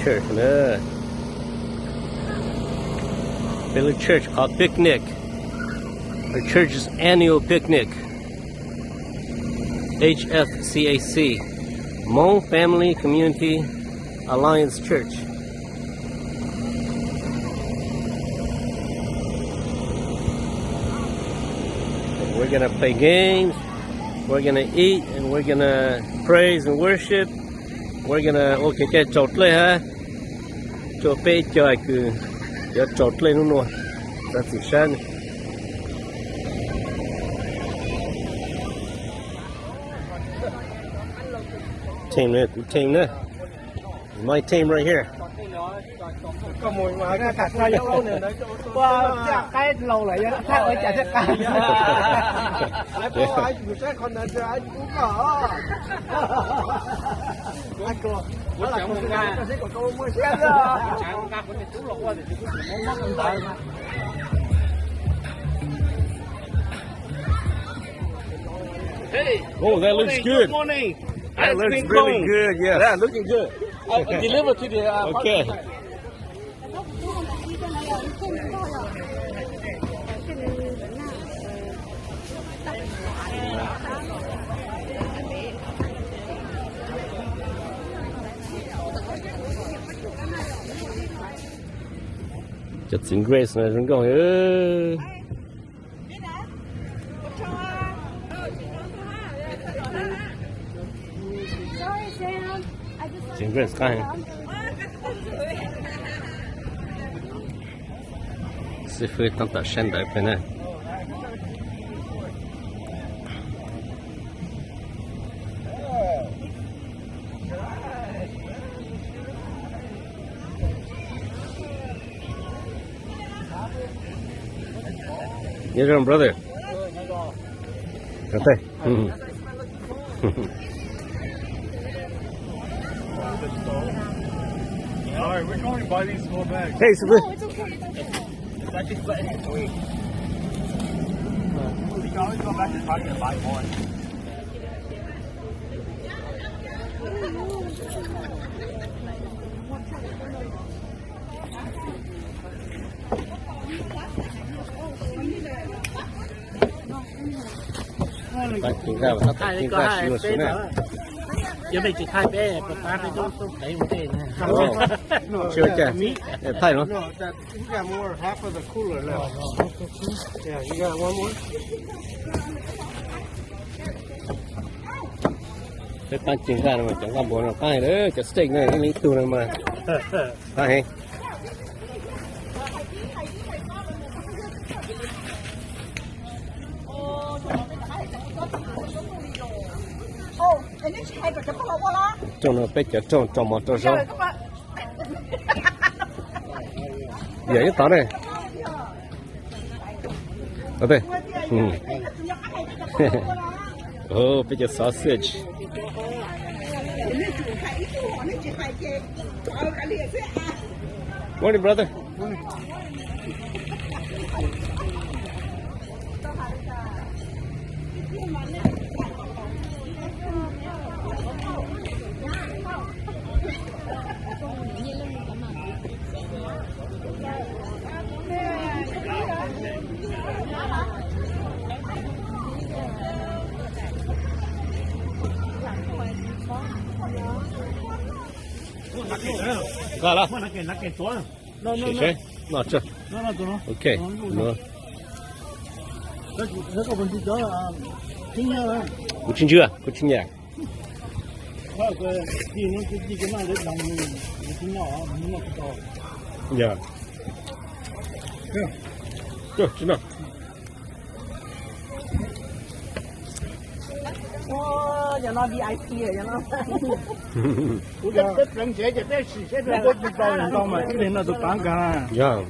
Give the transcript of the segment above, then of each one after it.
Church na. Village Church qhov picnic. The church's annual picnic. H F C A C, Hmong Family Community Alliance Church. We're gonna play games, we're gonna eat, and we're gonna praise and worship. We're gonna ua kev cai raus dlej hab, rua peb cov kws yuav raus dlej nub nua. Txav txim sab ne. Team ne, kuv team ne. My team right here. Qaib laus lawm yog thaij ua cas thiaj qaib. Hey, oh, that looks good. Morning. That looks really good, yes. Yeah, looking good. I, I deliver to the, uh, okay. Cov txiv Grace no zoo nkauj. Txiv Grace qab heev. Xib fwb tab tom saib ntawv peb na. Nyob zoo brother. All right, we're going to buy these small bags. Hey, Sabu. No, it's okay, it's okay. It's actually split into three. We can always go back to Target and buy more. Pab ceev zaj, pab ceev zaj siv ua siv na. Yog peb tsis thaij peb pab peb tub tub qev ua ntej na. Tsis ua cas, thaij no. You got more half of the cooler left. Yeah, you got one more? Peb pab ceev zaj no mas cov nqaj npua no qab heev, cov steak no ib leeg ib tug no mas qab heev. Rooj no peb cov rooj rau mov rau zaub. Yog ib tod ne. Peb cov sausage. Morning, brother. Nqa los. Sim seb, noj tsawg. Ok, no. Kuv tsis ntswg, kuv tsis nyiam. Yog. Tsis noj. Yog no V I P yog no. Kuv twb pleev tsev ces peb sim seb puab tsis tau ntau mas tib neeg noj tus paav kag. Yog.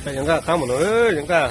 Yog nqaj qab mus no, yog nqaj.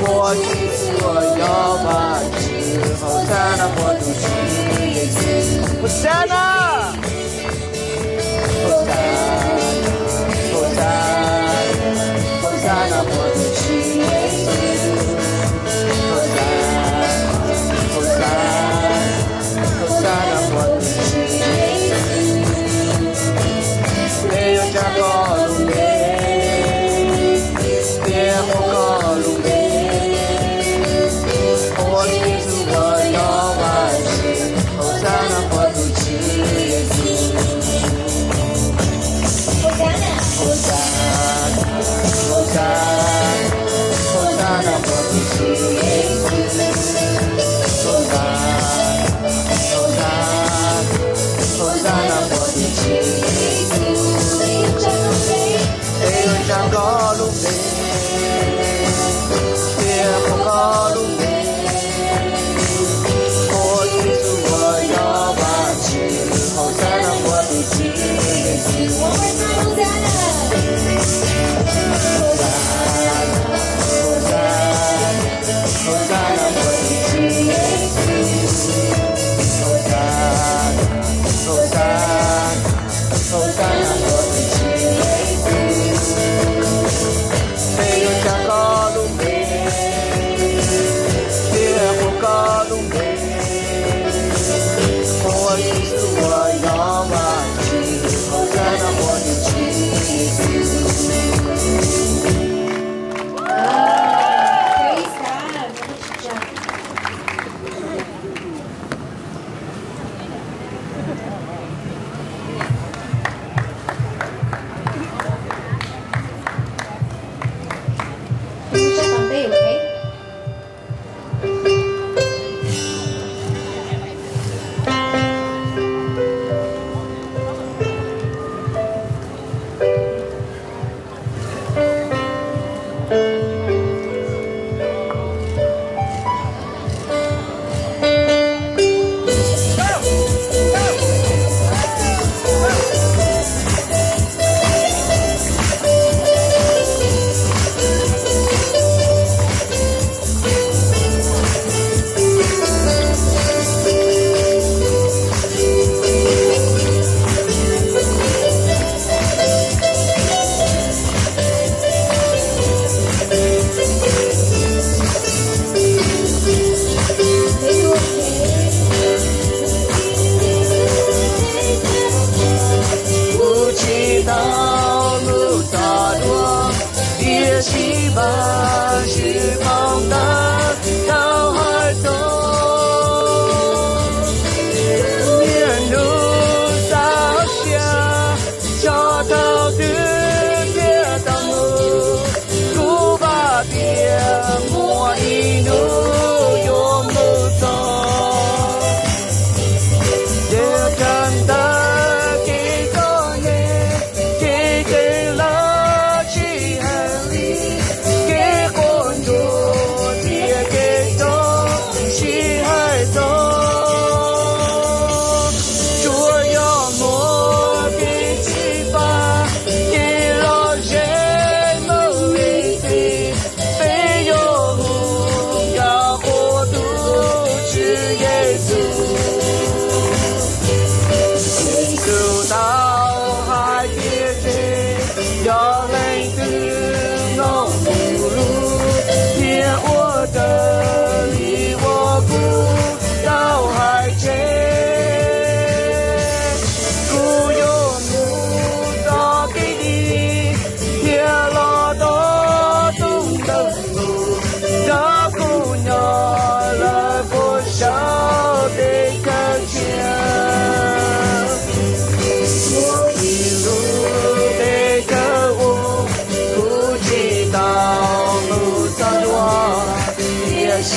Muaj txhua yog Vajtswv, Hauxana muaj tus Tswv Yexus. Hauxana! Hauxana, Hauxana, Hauxana muaj tus Tswv Yexus. Hauxana, Hauxana.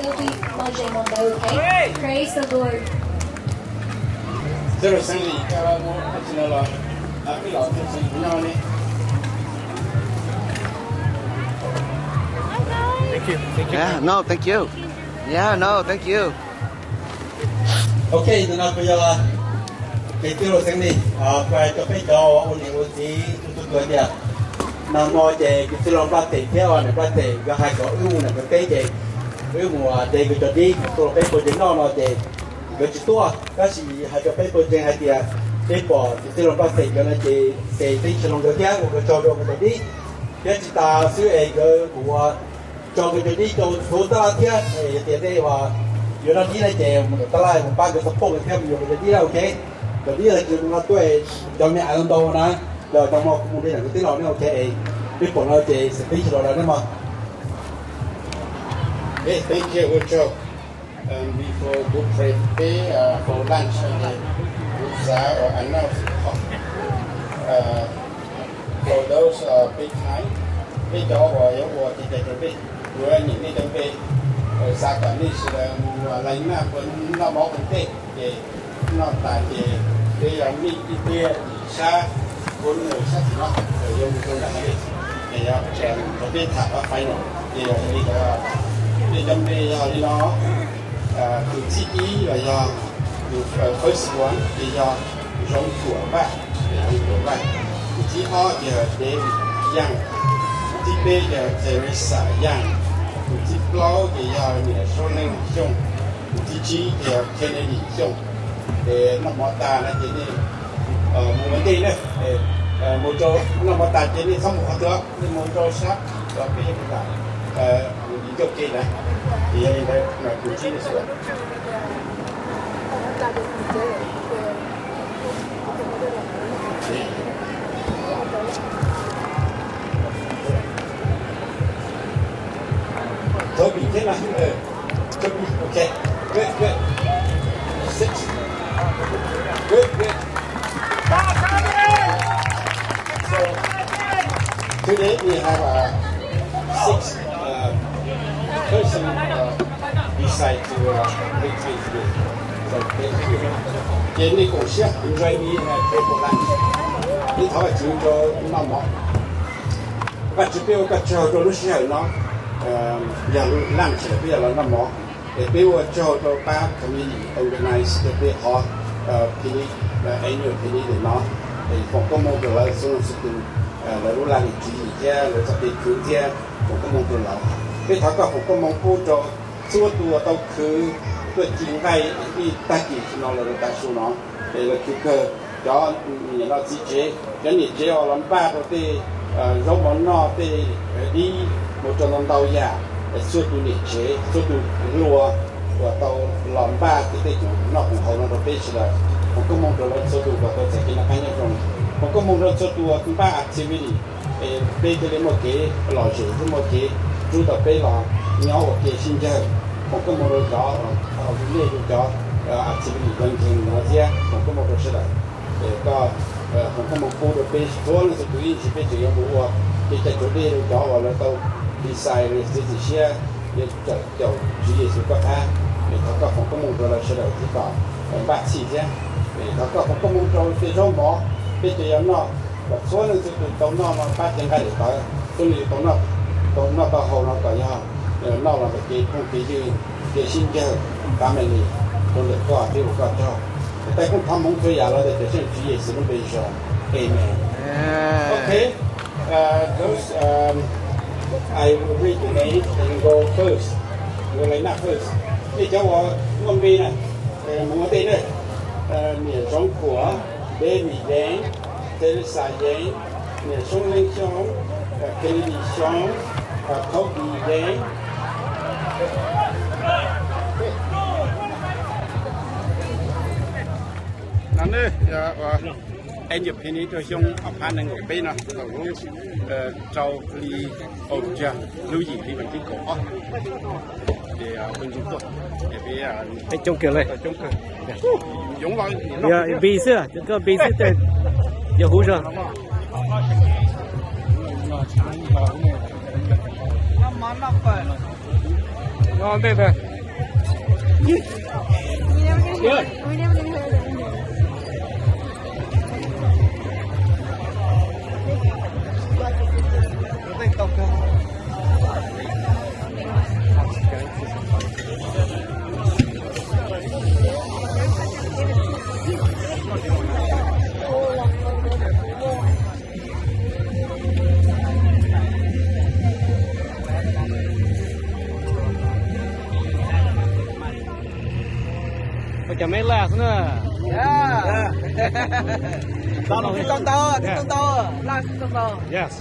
peb ua pib mog ze mog ntawd, ok? Praise the Lord. Tij laug Xeeb Lis, koj muab tus no los, peb los tus Xeeb Lis nyob ne. Thank you, thank you. Yeah, no, thank you. Yeah, no, thank you. Ok, ntawm no kuv yog tij laug Xeeb Lis, kuv hais rau peb cov uas ua niam ua txiv txhua txhua tus tias, nag hmo ces kuv tij laug Npaj Them thiab niam Npaj Them nkawd hais kom wb mus nram Nplog teb ces wb mus de nkawd cov dib tuaj rau peb pawg ntseeg noj no ces nkawd tsis tuaj, tab sis hais rau peb pawg ntseeg hais tias peb pom kuv tij laug Npaj Them nkawd no ces ces peb tsis los nkawd thiab ua nkawd tsaug rau nkawd cov dib. Thiab tsis tas xwb es nkawd kuj ua tsaug nkawd cov dib rau txhua tab laj thiab. Yog tias nej yuav noj dib na ces mus nram tab laj mus pab nkawd support thiab mus yuav nkawd cov dib na, ok. Cov dib los tsis mus no tuaj cov me ais ntau na, los tau mog kuv mus de nram kwv tij laug ne, ok. Peb pom no ces xav tib tsis los lawm ne mog. Okay, thank you, ua tsaug. Um, before go pray, pay, uh, for lunch, uh, xav ua announce, uh, for those, uh, big time, peb cov uas yuav ua tiav tias rau peb, yuav nyeem nej cov npe, xav kom nej sawv daws mus line up noj mov ua ntej ces noj tas ces peb yuav meet ib pliag tim sab corner sab tim no, yuav mus rau nram no, es yuav rau peb tham pab final. Ces yog li ntawd, nej cov npe yog li no: tus thib ib los yog tus first one ces yog Zoov Tuam Vaj, Zoov Tuam Vaj. Tus thib ob ces yog David Young. Tus thib peb ces yog Teresa Young. Tus thib plaub ces yog niam Suab Neej Xyooj. Tus thib tsib ces yog Kennedy Xyooj. Ces noj mov tas no ces nej mus ua ntej na, mus rau, noj mov tas ces nej txhob mus qhov twg, nej mus rau sab, peb mus ncauj ke na. Ces yog li ntawd tus tsib nej xwb. Toby thiab no. Toby, ok. Good, good. Six. Good, good. So, today we have, uh, six, uh, person, uh, decide to, uh, make time today. So, thank you. Ces nej koom siab enjoy me, uh, pay for lunch. Ib thov Vajtswv rau noj mov. Vajtswv, peb ua koj tsaug rau lub sij hawm no, yog lub lunch lawm peb yog los noj mov, es peb ua tsaug rau pab committee organize rau peb qhov picnic, annual picnic no, es foom koob hmoov rau lawv txhua leej txhua tus, lawv lub laj lim tswv yim thiab lawv txoj kev khwv thiab foom koob hmoov rau lawv. Peb thov koj foom koob hmoov pub rau txhua tus uas tau khwv tuaj ci nqaij ib tag kis no los rau tav su no, es lawv khwv kawg cov niam no txiv tsev, cov niam tsev uas los npaj rau tej zaub mov noj, tej dib, mus rau ntau ntau yam, txhua tus niam tsev, txhua tus hluas uas tau los npaj tej tej tus noj tus haus no rau peb sawv daws, foom koob hmoov rau lawv txhua tus kom tau txais kev noj qab nyob zoo, foom koob hmoov rau txhua tus uas npaj activity, es peb thiaj li muaj kev lom zem thiab muaj kev rub tau peb los nyob ua ke sib ncawg. Foom koob hmoov rau cov, nej rau cov activity running no thiab foom koob hmoov rau sawv daws. Es koj foom koob hmoov pub rau peb txhua leej txhua tus, ib ntsis peb tseem yuav mus ua kev cai tsua dej rau cov uas lawv tau decide txiav txim siab yuav caum Tswv Yexus koj qab. Es thov koj foom koob hmoov rau lawv sawv daws thiab kom npaj txhij thiab. Es thov koj foom koob hmoov rau tej zaub mov peb cov yuav noj, kom txhua leej txhua tus tau noj no pab cev nqaij daim tawv, txhua leej tau noj, tau noj tau haus no kom yog noj los ntawm kev phooj kev ywg, kev sib ncawg, family, rau ntawm koj thiab ua koj tsaug. Tais koob thov hmoov txhua yam los ntawm Cawm Seej Tswv Yexus lub npe zoo. Amen. Okay, those, I will read the name and go first. Go like that first. Nej cov uas muaj npe na, mus ua ntej na. Niam Zoov Kuam, David Yeeb, Teresa Yeeb, Niam Soob Leej Xyooj, Kennedy Xyooj, Kobe Yeeb. Independent rau xyoo ob phav nees nkaum peb no thaum lub rau hli, au, lub yim hli vas thib kaum ob. Ces peb tuaj, peb coob kawg li. Yog npis xwb, koj npis xwb tes yog huv zog. Ua cas meb laj xwb na? Tau tau tau laj tau tau. Yes.